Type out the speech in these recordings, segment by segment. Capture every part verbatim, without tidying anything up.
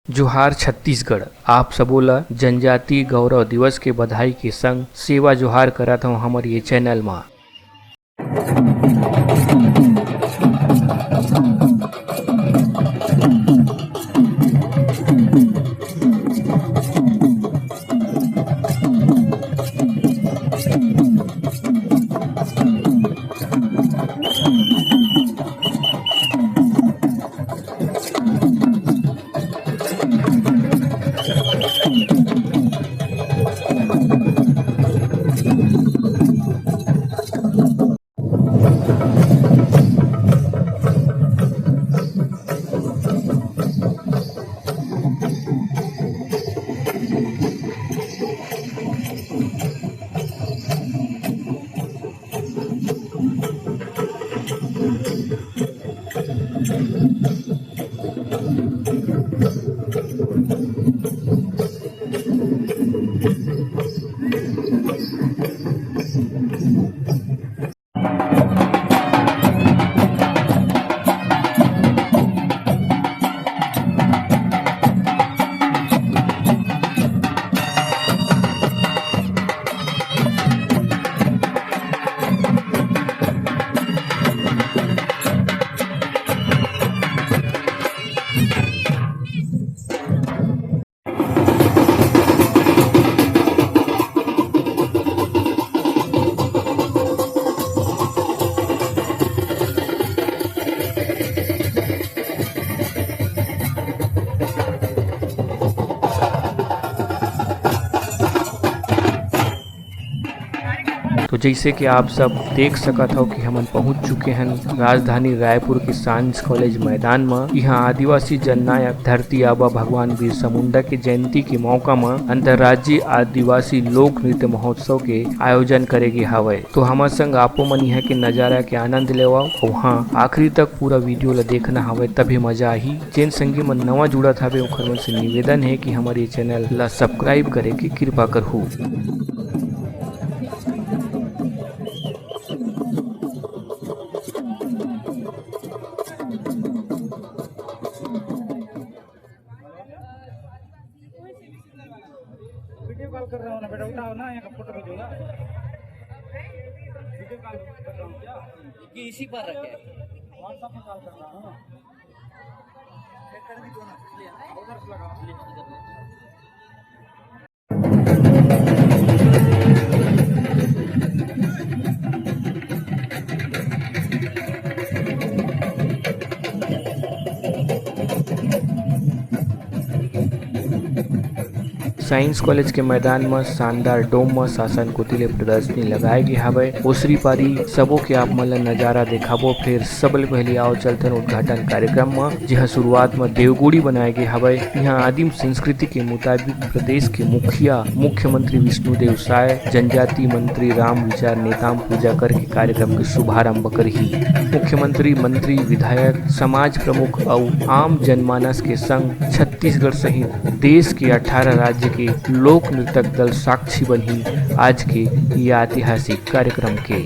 जोहार छत्तीसगढ़, आप सबो ला जनजाति गौरव दिवस के बधाई के संग सेवा जोहार करत हौं हमर ये चैनल मा। तो जैसे कि आप सब देख सकत हव कि हमन पहुंच चुके हन राजधानी रायपुर के साइंस कॉलेज मैदान म। इहां आदिवासी जननायक धरती आबा भगवान बिरसा मुंडा के जयंती के मौका म अंतर्राज्यीय आदिवासी लोक नृत्य महोत्सव के आयोजन करे गे हावय। तो हमर संग आपो मन इहां के नजारा के आनंद लेवव। अउ हां, आखिरी तक पूरा वीडियो ला देखना हावय, तभे मजा आही। जेन संगी मन नवा जुड़त हावे, ओखर मन से निवेदन हे कि हमर ये चैनल ला सब्सक्राइब करे के कृपा करहू। वीडियो कॉल कर रहा हूँ ना बेटा, उठाओ ना, यहाँ का फोटो भेजो ना। वीडियो कॉल कर रहा हूँ क्या? कि इसी पर रखे। WhatsApp में कॉल कर रहा हूँ। साइंस कॉलेज के मैदान म शानदार डोम म शासन कोति ले प्रदर्शनी लगाए गे हावय। ओसरी पारी सबो के आप मन ल नजारा देखाबो। फेर सबले पहिली आओ चलथन उद्घाटन कार्यक्रम म, जिहां शुरुआत म देवगुड़ी बनाए गे हावय। इहां आदिम संस्कृति के मुताबिक प्रदेश के मुखिया मुख्यमंत्री विष्णुदेव साय, जनजाति मंत्री रामविचार नेताम पूजा करके कार्यक्रम के शुभारंभ करही। मुख्यमंत्री, मंत्री, विधायक, समाज प्रमुख अउ आम जनमानस के संग छत्तीसगढ़ सहित देश के अठारह राज्य के लोक नृतक दल साक्षी बनही आज के ये ऐतिहासिक कार्यक्रम के।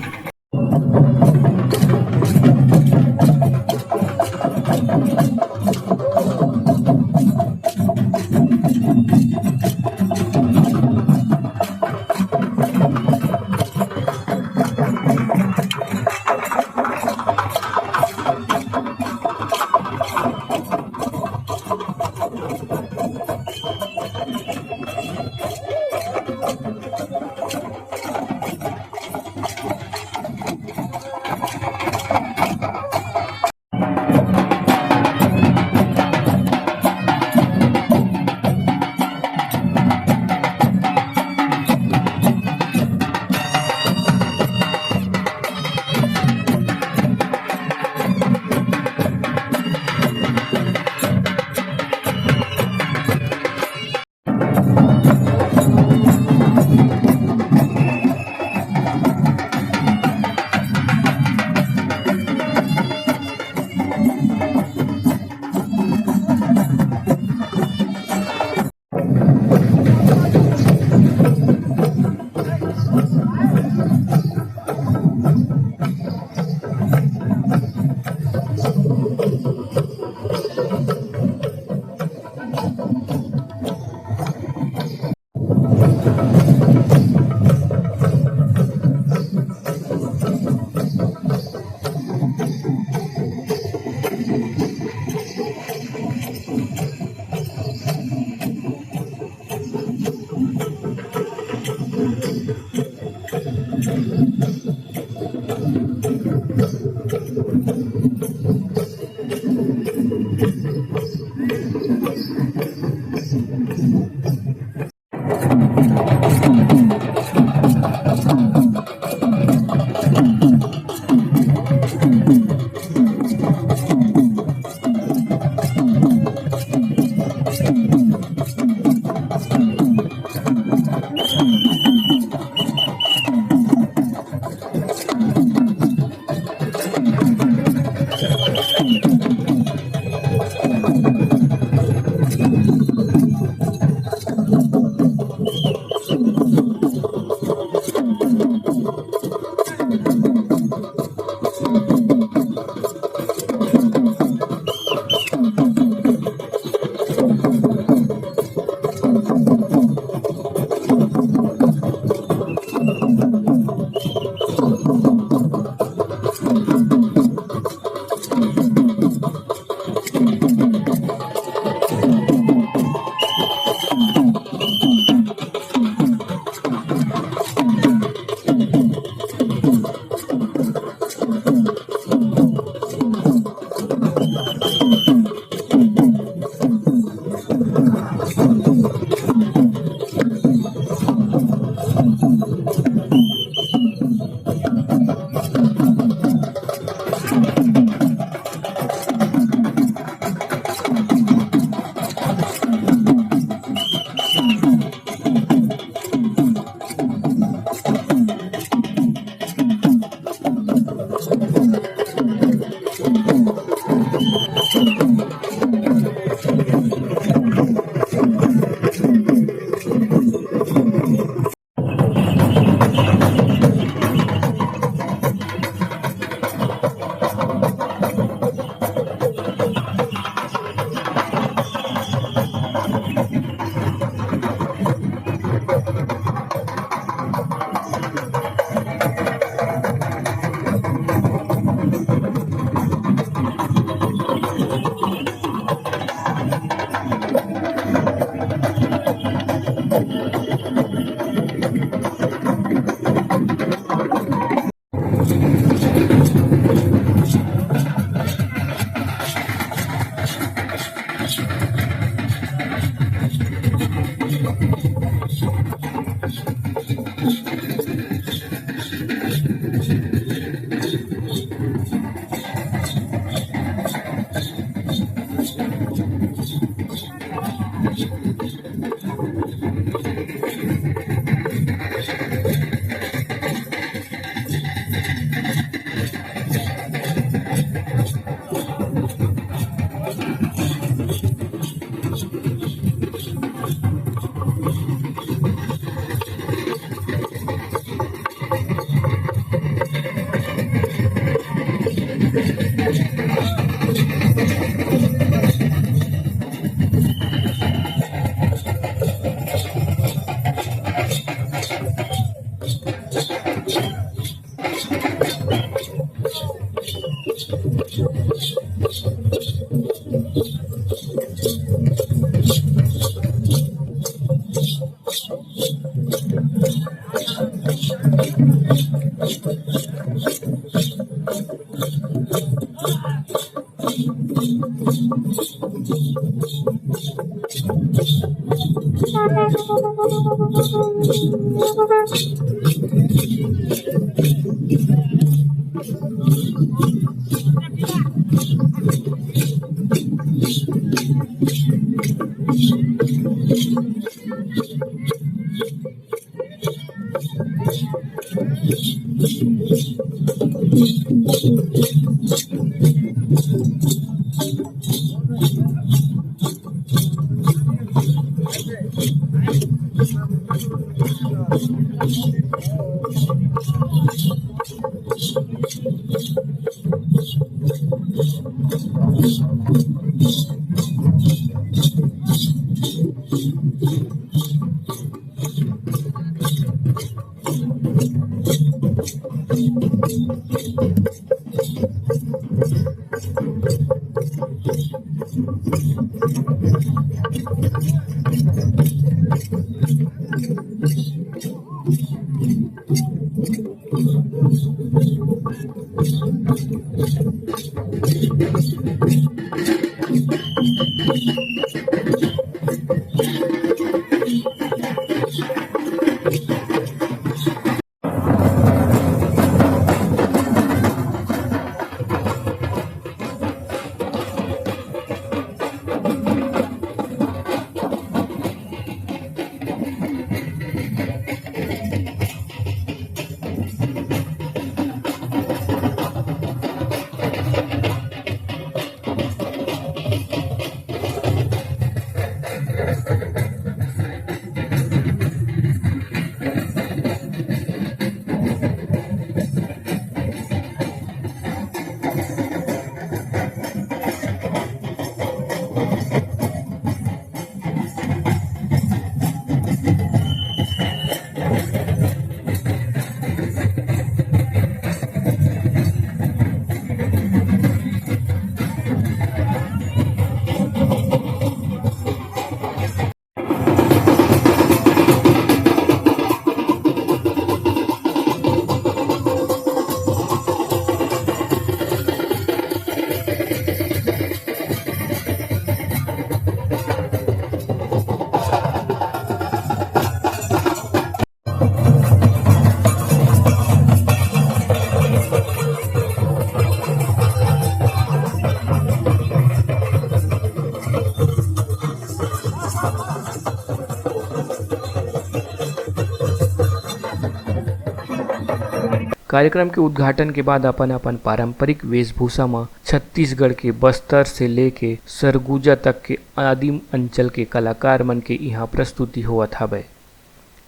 कार्यक्रम के उद्घाटन के बाद अपन-अपन पारंपरिक वेशभूषा म छत्तीसगढ़ के बस्तर से लेके सरगुजा तक के आदिम अंचल के कलाकार मन के इहां प्रस्तुति होवत हावय।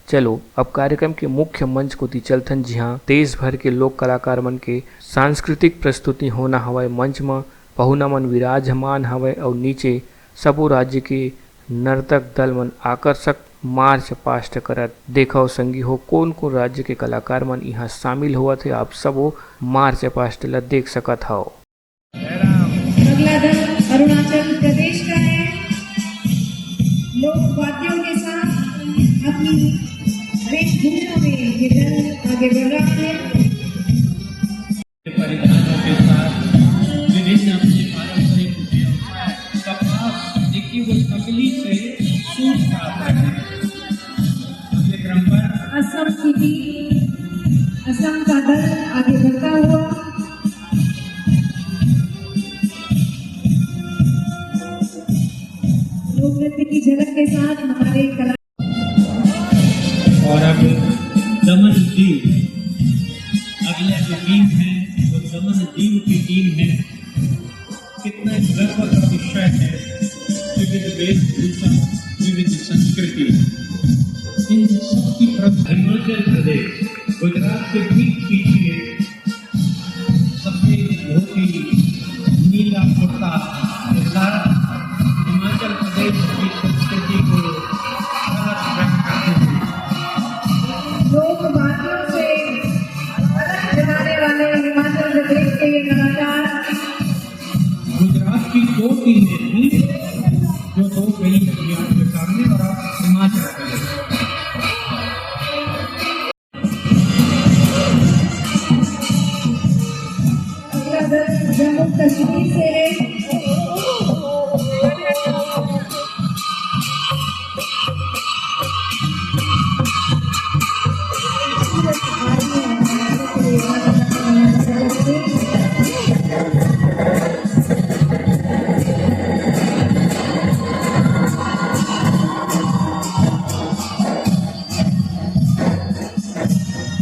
चलो, अब कार्यक्रम के मुख्य मंच कोति चलथन, जिहां देश भर के लोक कलाकार मन के सांस्कृतिक प्रस्तुति होना हवय। मंच म पहुना मन विराजमान हवय अउ नीचे सबो राज्य के नर्तक दल मन आकर्षक march past करत। देखव संगी हो, कोन-कोन राज्य के कलाकार मन इहां शामिल होवत हे, आप सबो march past ल देख सकत हव। अगला दल अरुणाचल प्रदेश का है। लोक वाद्यों के साथ अपनी वेशभूषा में ये दल आगे बढ़ रहा है। परिधानों के साथ विभिन्न अपने पारंपरिक व्यवसाय, कपास, देखिए, वो तकली से सूत काट रहे हैं। अगले क्रम पर असम की टीम, असम का दल आगे बढ़ता हुआ लोक नृत्य की झलक के साथ हमारे कला और अब दमन दीव, अगले जो टीम है, वो दमन दीव की टीम है। कितना गर्व का विषय है, विविध वेशभूषा, विविध संस्कृति, इन सबकी प्रति हिमाचल प्रदेश, गुजरात के ठीक पीछे सफेद धोती, नीला कुर्ता के साथ हिमाचल प्रदेश की संस्कृति को अलग व्यक्त करते हैं। लोक वाद्यों से अलग जगाने वाले हिमाचल प्रदेश के ये कलाकार। गुजरात की दो टीमें थी, जो दो गई थी आपके सामने, और आप हिमाचल प्रदेश। अगला दल जम्मू कश्मीर से है।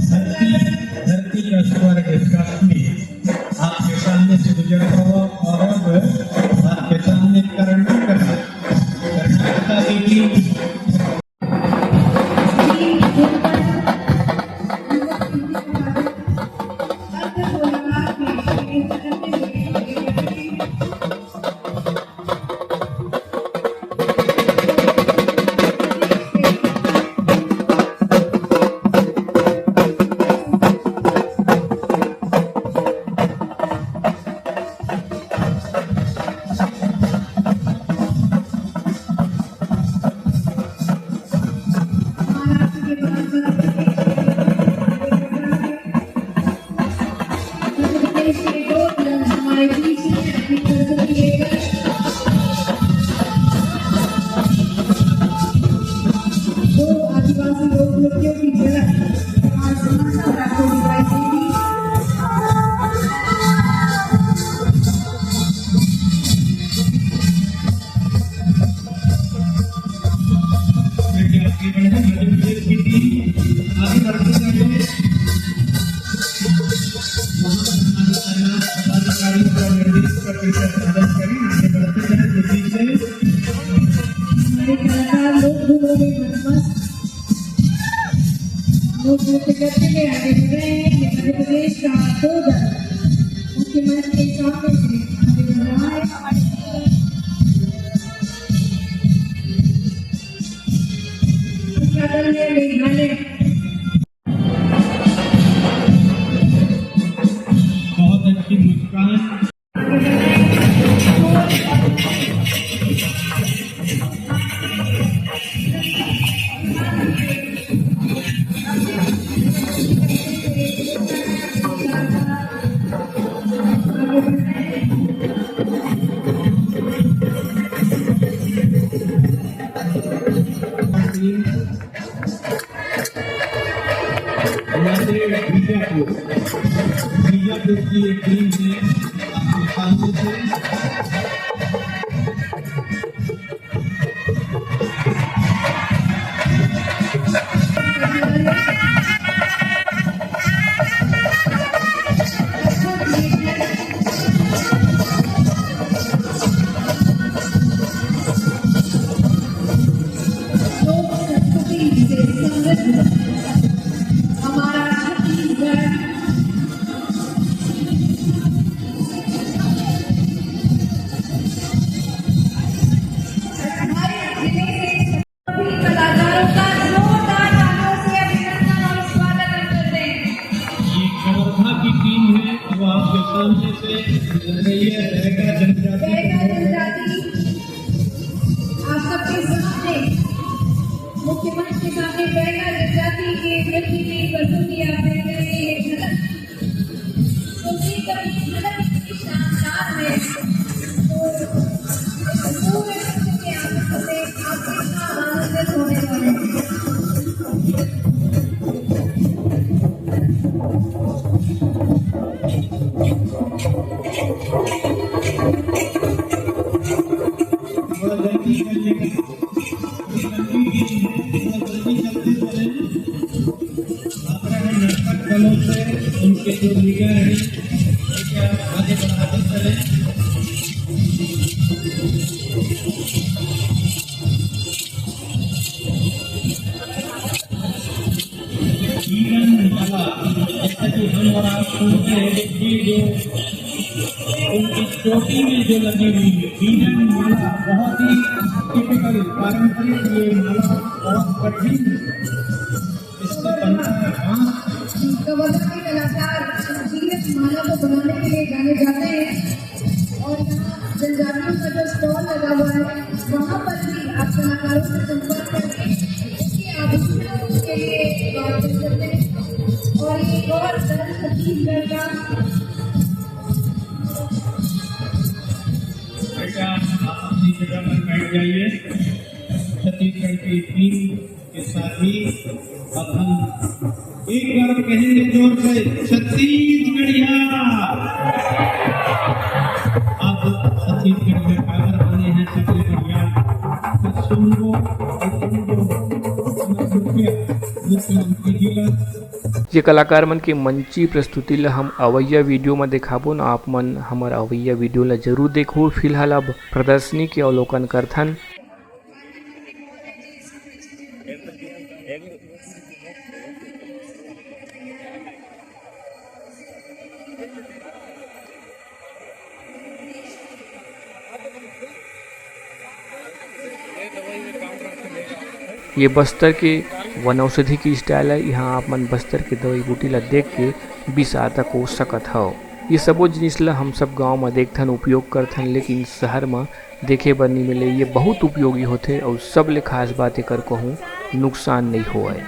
धरती, धरती का स्वर्ग कश्मीर आपके सामने से गुजरता हुआ, और अब आपके सामने कर्नाटक, कर्नाटका की टीम। लोक धुनों में मदमस्त लोक नृत्य करते हुए आगे बढ़ रहे हैं। ये मध्य प्रदेश का दो दल मुख्यमंत्री के सामने से आगे बढ़ रहा है। दूसरा दल है मेघालय। बहुत अच्छी मुस्कान। नांदेड़ बीजापुर, बीजापुर की एक टीम है, आपके सामने से। लोक संस्कृति से समृद्ध हमारा छत्तीसगढ़। सभी कलाकारों का जोरदार तालियों से अभिनंदन और स्वागत हम करते हैं। ये कवर्धा की टीम है, वो आपके सामने से गुजर रही है। बैगा जनजाति। बैगा जनजाति, आप सबके सामने, मुख्यमंत्री के सामने बैगा जनजाति के नृत्य की प्रस्तुति आप देख रहे हैं। ये झलक, तो ये कभी झलक इतनी शानदार है। तो इस पूरे नृत्य के आनंद से आप कितना आनंदित होने वाले हैं। थोड़ा जल्दी कर लेंगे। ये लंबी गेंद है, थोड़ा जल्दी चलते चले। आग्रह है नर्तक दलों से, उनके जो लीडर हैं, उनके आप आगे बढ़ाते चले। बीरन माला, जैसा कि हम और आप सुनते हैं कि ये जो उनकी चोटी में जो लगी हुई है बीरन माला, बहुत ही टिपिकल पारंपरिक ये माला, बहुत कठिन इससे बनता है बांस। कवर्धा के कलाकार जीवित माला को बनाने के लिए जाने जाते हैं और यहाँ जनजातियों का जो स्टॉल लगा हुआ है, वहाँ पर भी आप कलाकारों से संपर्क करके उनके आभूषण के लिए बात कर सकते हैं। और ये एक और दल छत्तीसगढ़ का। बेटा, आप अपनी जगह पर बैठ जाइए। छत्तीसगढ़ की टीम के साथ ही अब हम एक बार कहेंगे जोर से, छत्तीसगढ़िया। अब छत्तीसगढ़िया काबर बने हैं छत्तीसगढ़िया, तो सुन लो, सुन लो, मुख्यमंत्री जी का। ये कलाकार मन के मंची प्रस्तुति ला हम अवइया वीडियो म देखाबो न, आप मन हमर अवइया वीडियो ला जरूर देखो। फिलहाल अब प्रदर्शनी के अवलोकन करथन। ये बस्तर के वनौषधि के स्टॉल है। यहाँ आप मन बस्तर के दवाई बूटी ला देख के बिसात अकोस सकत हव। ये सबो जिनिस ला हम सब गांव म देखथन, उपयोग करथन, लेकिन शहर म देखे बर नइ मिले। ये बहुत उपयोगी होथे अउ सबले खास बात एकर कहूँ नुकसान नइ होवय।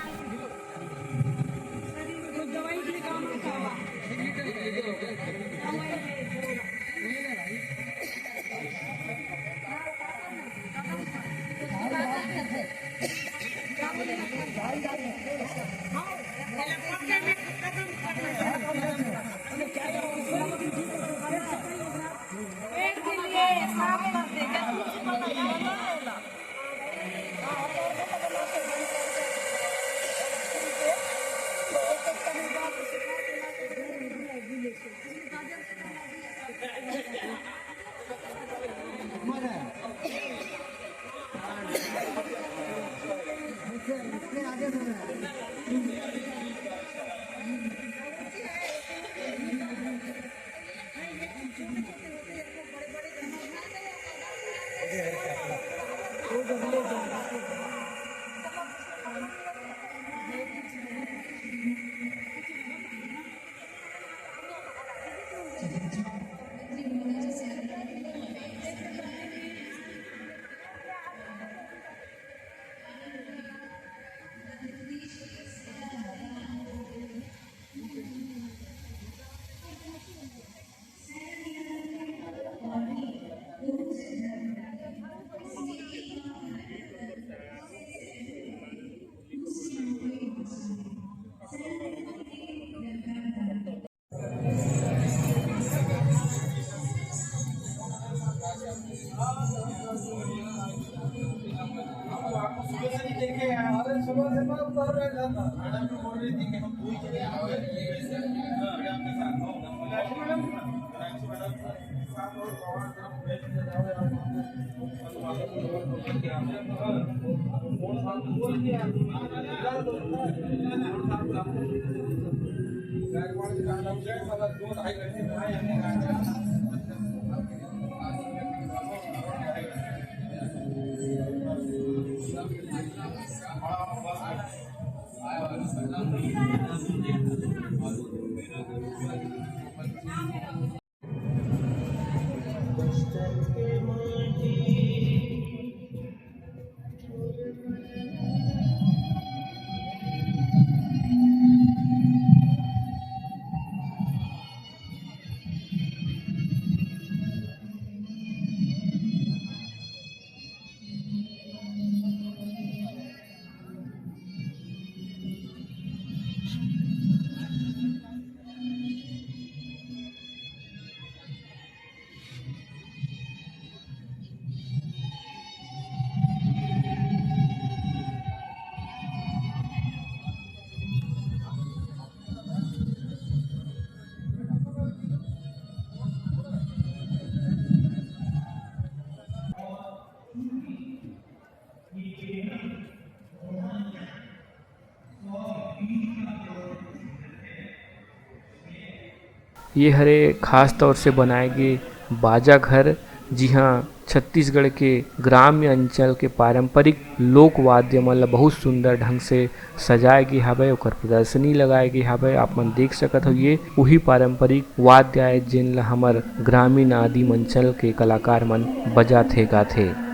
ये हरे खास तौर से बनाए गे बाजा घर, जिहां छत्तीसगढ़ के ग्राम्य अंचल के पारंपरिक लोक वाद्य मन ल बहुत सुंदर ढंग से सजाए गे हावय, ओकर प्रदर्शनी लगाए गे हावय। आप मन देख सकत हो, ये उही पारंपरिक वाद्य आय, जेन ल हमर ग्रामीण आदिम अंचल के कलाकार मन बजाथे गाथे।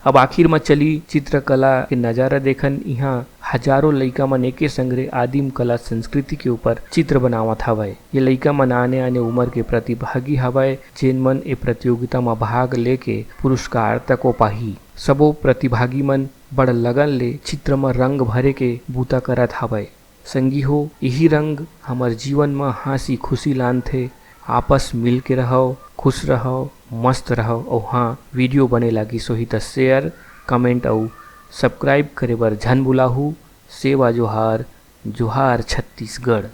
अब आखिर म चली चित्रकला के नजारा देखन। इहाँ हजारों लइका मन एके संघरे आदिम कला संस्कृति के ऊपर चित्र बनावत हवय। ये लइका मन आने-आने उमर के प्रतिभागी हवय, जेन मन ए प्रतियोगिता म भाग लेके पुरस्कार तको पाही। सबो प्रतिभागी मन बड़ लगन ले चित्र म रंग भरे के बूता करत हवय। संगी हो, इही रंग हमर जीवन म हाँसी खुशी लानथे। आपस मिल के रहव, खुश रहव, मस्त रहव। अउ हाँ, video बने लागिस होही त share, comment अउ subscribe करे बर झन भुलाहू। सेवा जोहार, जोहार छत्तीसगढ़।